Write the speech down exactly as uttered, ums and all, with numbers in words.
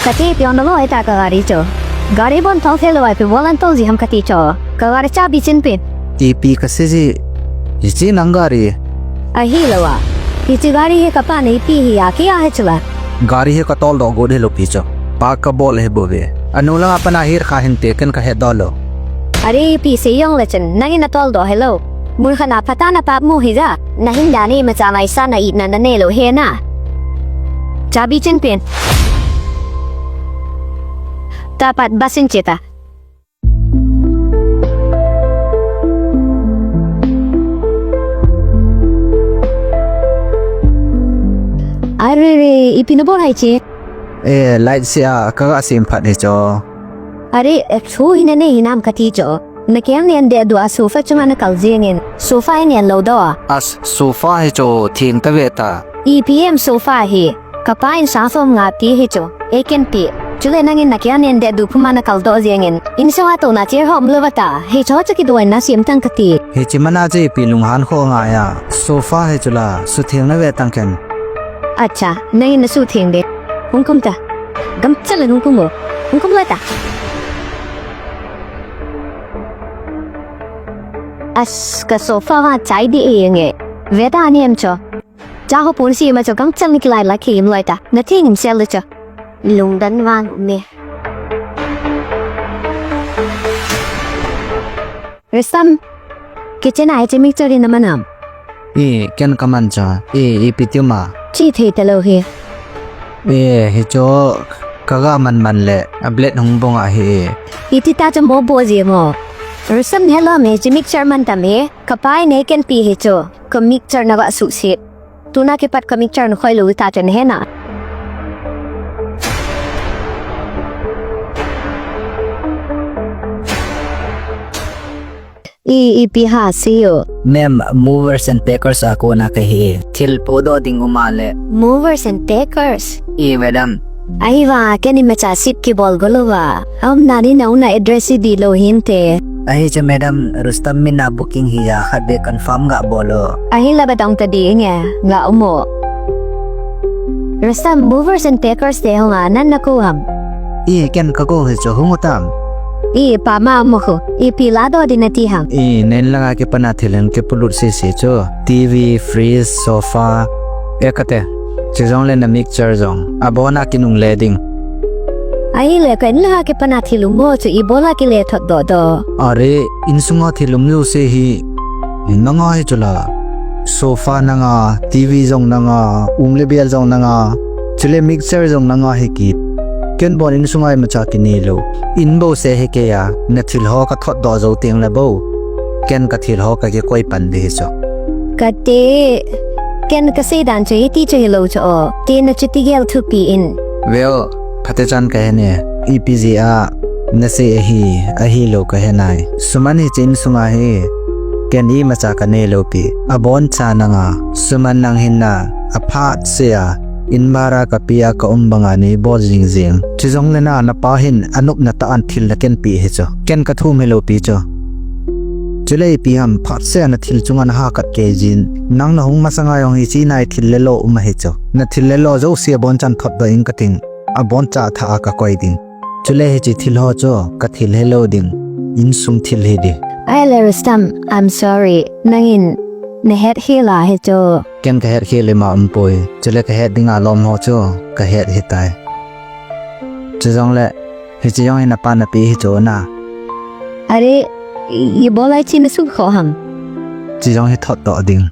Kati pion na lo eta ka gari chu. Gari bon thong thei lou a ipi bol a natol ji ham kati chu. Ka gari chabi chin pin. Ipi kasei ji. Hiche nang gari. Ahilou a. Hiche gari hi kapa neipeh hi a kia hi chu la. Gari hi katol doh got hilou pi chu. Park kabol hi bou ve. Anung langa pat a hir kha hinte ken kahet doh lou. Are ipi sei jong le chun nangin natol doh hilou. Mun khat a phat a na park mu hija. Nahin dan imacha ngaisah na itna nanei lou hi na. Chabi chin pin. Tapat bus in che ta. Are re, ipi nabol ham hiche? Eh, light sia, kaga sem phat hi chu. Are, eh, thu hi nanei hinam kati chu. Nakeng nen deh dua sofa chunga nakal jingin. Sofa hi nen lou doh a. As, sofa hi chu theng tave ta. Ipi em sofa hi. Kapa in sang som nga ti hi chu. Ei ken ti. Chule nangin nakeng nen deh du puma nakal doh jingin. Insunga tona chair hom lou vata. Hichu chu kidoina sem tang kati. Hiche mana chu ipi lunghan kho ngai a. Sofa hi chu la. Sutheng nave tang ken. Acha, nangin nasutheng de. Hung kum ta. Gamchal in hung kum o. Hung kum lou ta. As ka sofa va chai di e nge. Veta ni em chu. Cha ho pun si ma chu gamchal ni kilai la ki im lou ta. Natheng im sel lou chu. Lungdon vang me. Rustam, kitchen a hiche mixture hi naman am? Eh, ken kaman cha. Eh, ipi tiu ma. Chi thei talou hi. Eh, hichu kaga man man le, a blade hung bong ahi. Iti ta cha mo bo ji mo. Rustam hello me, hiche mixture man tam hi. Kapa in nei ken pe hi chu. Ka mixture naga suhset. Tuna kipat ka mixture nakhoi lou ta chen hena. I, ipi ha, see you. Ma'am, movers and packers a kona kahi. Thil podoh ding um a le. Movers and packers? I, madam. Ahi va, ken imacha sip kibol go lou va. Aum na ni na una address hi di lou hinte. Ahi chu madam, Rustam min a booking hi a khat vei confirm ga bol o. Ahi la ba dong ta di nge, ga um o. Rustam, movers and packers te hung a, nan na kou ham. I, ken ka kou hi chu hung u tam. I, pa ma mo khu, ipi ladoh ding nati ham. I, nei langa kipat a thil hin kipolut sese chu. T V, fridge, sofa. E kate. Chujongle na mixture jong. Abon a kinungle ding. Ahile ka in langa kipat a thil um ho chu ibola kile thot doh doh. Are, insunga thil um jouse hi. Nanga hi chu la. Sofa nanga, T V jong nanga, um le bel jong nanga. Chule mixture jong nanga hi kit. Ken bon insunga imacha kinei lou. In bou se hi kei a, na thil ho ka thot doh jou teng le bou. Ken ka thil ho ka kikoi pan di hi chu. Kati, ken kasei dan chu hiti chu hilou chu o. Ti na chuti gel thupi in. Veo, phate chan kahe ne. Ipi jeh a, nasei ahi, ahilou kahe nai. Suman hiche insunga hi. Ken imacha kanei lou pi. Abon cha nanga. Suman nang hin na. Aphat se a. In bhara kapia ka um banga nei bol jing jing. Chujongle na, na pa hin anopna tah a thil naken pe hi chu. Ken kathum hilou pi chu. Chule ipi ham phat se a na thil chunga naha kat kei jin. Nang nahung masanga jong hiche nai thil le lo um ahi chu. Na thil le lo jouse abon chan thot doh ing kating. Abon cha thah a kakoi ding. Chule hiche thil ho chu ka thil hilou ding. Insung thil hi di. Ahile Rustam, I'm sorry. Nangin nahet hel a hi chu. Ken kahet hel ima umpoi. Chule kahet dinga lom ho chu kahet hitai. Chujongle, hiche jong hi na pa nape hi chu na. Are, i, ibola hiche nasukhoh ham. Hiche jong hi thot doh ding.